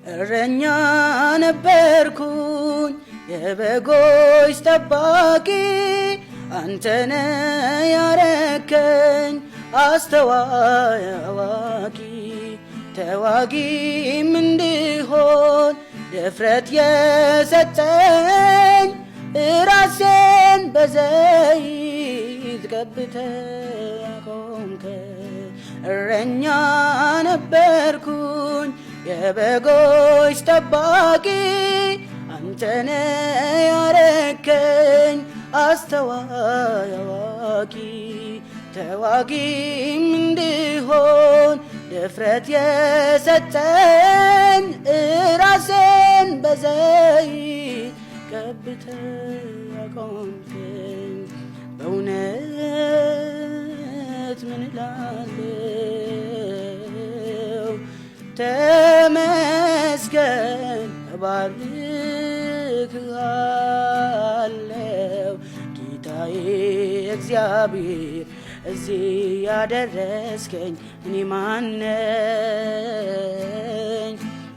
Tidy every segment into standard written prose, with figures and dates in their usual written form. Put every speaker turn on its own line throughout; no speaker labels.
እረኛ ነበርኩኝ የበጎች ጠባቂ፣ አንተነ ያረከኝ አስተዋይ አዋቂ። ተዋጊም እንድሆን ድፍረት የሰጠኝ፣ ራሴን በዘይት ቀብተህ አቆምከኝ። እረኛ ነበርኩኝ የበጎች ጠባቂ፣ አንተነ ያረከኝ አስተዋይ አዋቂ። ተዋጊም እንድሆን ድፍረት የሰጠኝ፣ ራሴን በዘይት ቀብተህ አቆምከኝ። በእውነት ምን እላለሁ? ተመስገን፣ እባርክሃለሁ ጌታዬ እግዚአብሔር፣ እዚህ ያደረስከኝ እኔ ማነኝ?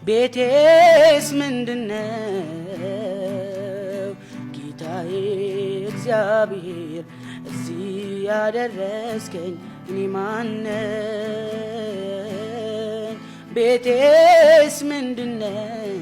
ቤቴስ ምንድነው? ጌታዬ እግዚአብሔር፣ እዚህ ያደረስከኝ እኔ ማነኝ? ቤቴስ ምንድነው?